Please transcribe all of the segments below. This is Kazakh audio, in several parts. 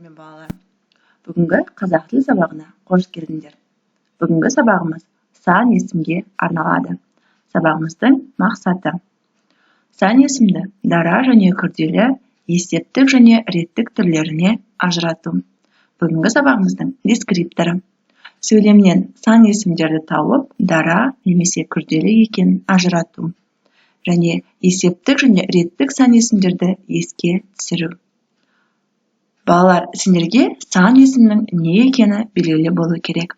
Сәлеметсіздер ме, балалар! Бүгінгі қазақ тілі сабағына қош келдіңдер. Бүгінгі сабағымыз сан есімге арналады. Сабағымыздың мақсаты: сан есімді дара және күрделі, есептік және реттік түрлеріне ажырату. Бүгінгі сабағымыздың дескрипторы: сөйлемнен сан есімдерді тауып, дара немесе күрделі екенін ажырату және есептік және реттік сан есімдерді еске түсіру. Балалар, сендерге сан есімнің не екені белгілі болу керек.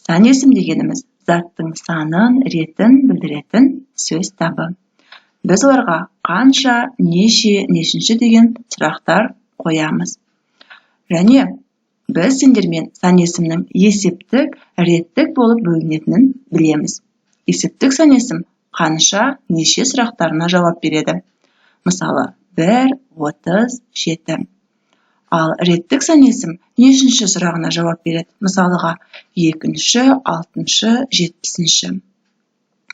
Сан есім дегеніміз — заттың санын, ретін білдіретін сөз табы. Біз оларға қанша, неше, нешінші деген сұрақтар қоямыз. Және біз сендермен сан есімнің есептік, реттік болып бөлінетінін білеміз. Есептік сан есім қанша, неше сұрақтарына жауап береді. Мысалы, 1, 30, 7. Ал реттік сан есім нешінші сұрағына жауап береді? Мысалыға, екінші, алтыншы, 70-ші.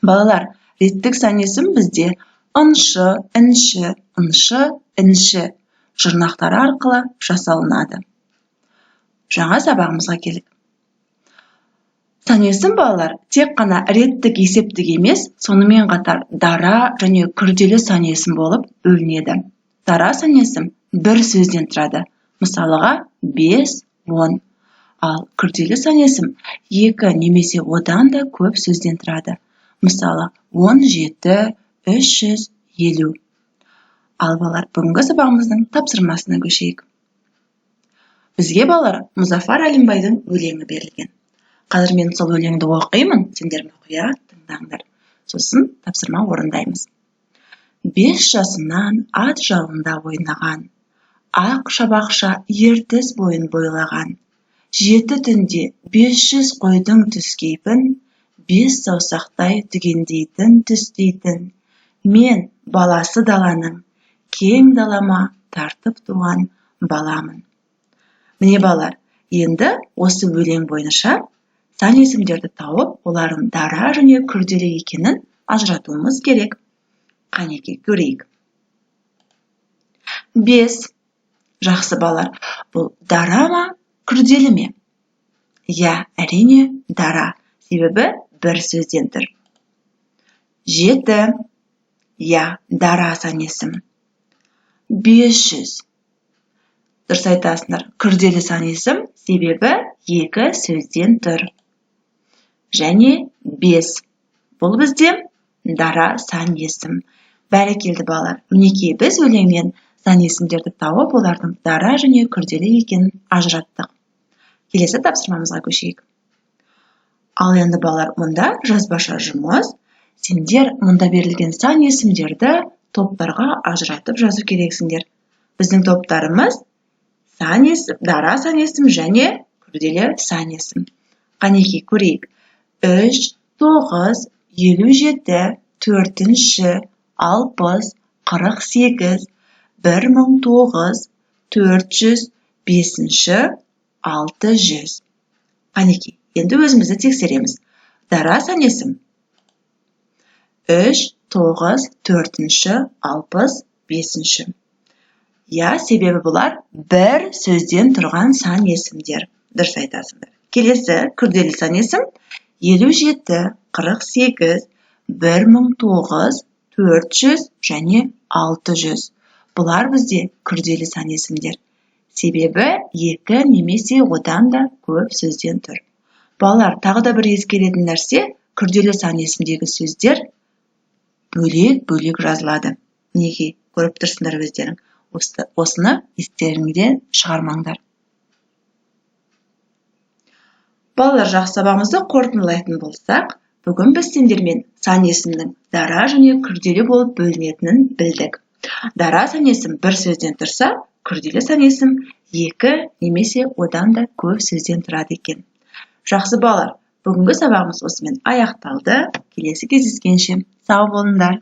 Балалар, реттік сан есім бізде ыншы, інші, ыншы, інші жұрнақтары арқылы жасалынады. Жаңа сабағымызға келдік. Сан есім, балалар, тек қана реттік, есептік емес, сонымен қатар дара және күрделі сан есім болып бөлінеді. Дара сан есім бір сөзден тұрады. Мысалыға, 5, 10. Ал күрделі сан есім екі немесе одан да көп сөзден тұрады. Мысалы, 17, 350. Ал, балалар, бүгінгі сабағымыздың тапсырмасына көшейік. Бізге, балалар, Мұзафар Әлімбайдың өлеңі берілген. Қазір мен сол өлеңді оқимын, сендер мұқият тыңдаңдар. Сосын тапсырма орындаймыз. 5 жасымнан ат жалында ойнаған, ақ шабақша Ертіс бойын бойлаған, 7 түнде 500 қойдың түс кейпін бес саусақтай түгендейтін, түстейтін мен баласы даланың, кең далама тартып туған баламын. Міне, балалар, енді осы өлең бойынша сан есімдерді тауып, олардың дара және күрделі екенін ажыратуымыз керек. Қанеки, көрейік. 5. Жақсы, балалар, бұл дара ма, күрделі ме? Иә, әрине, дара, себебі бір сөзден тұр. 7. Иә, дара сан есім. 500. Дұрыс айтасыңдар, күрделі сан есім, себебі екі сөзден тұр. Және 5. Бұл бізде дара сан есім. Бәрекелді, балалар! Мінекей, біз өлеңнен сан есімдерді тауып, олардың дара және күрделі екенін ажыраттық. Келесі тапсырмамызға көшейік. Ал енді, балалар, мұнда жазбаша жұмыс. Сендер мұнда берілген сан есімдерді топтарға ажыратып жазу керексіңдер. Біздің топтарымыз: сан есім, дара сан есім және күрделі сан есім. Қанеки, көрейік. 3, 9, 57, 4-ші, 60, 48, 1009, 400, 5-ші, 600. Қанеки, енді өзімізді тексереміз. Дара сан есім 3, 9, 4-ші, 60, 5-ші. Иә, себебі бұлар бір сөзден тұрған сан есімдер. Дұрыс айтасыңдар. Келесі күрделі сан есім: 57, 48, 1009, 400 және 600. Бұлар бізде күрделі сан есімдер. Себебі екі немесе одан да көп сөзден тұр. Балалар, тағы да бір ескеретін нәрсе: күрделі сан есімдегі сөздер бөлек-бөлек жазылады. Мінекей, көріп тұрсыңдар өздерің. Осыны естеріңден шығармаңдар. Балалар, жақсы, сабағымызды қорытындылайтын болсақ, бүгін біз сендермен сан есімнің дара және күрделі болып бөлінетінін білдік. Дара сан есім бір сөзден тұрса, күрделі сан есім екі немесе одан да көп сөзден тұрады екен. Жақсы, балалар, бүгінгі сабағымыз осымен аяқталды. Келесі кездескенше сау болыңдар.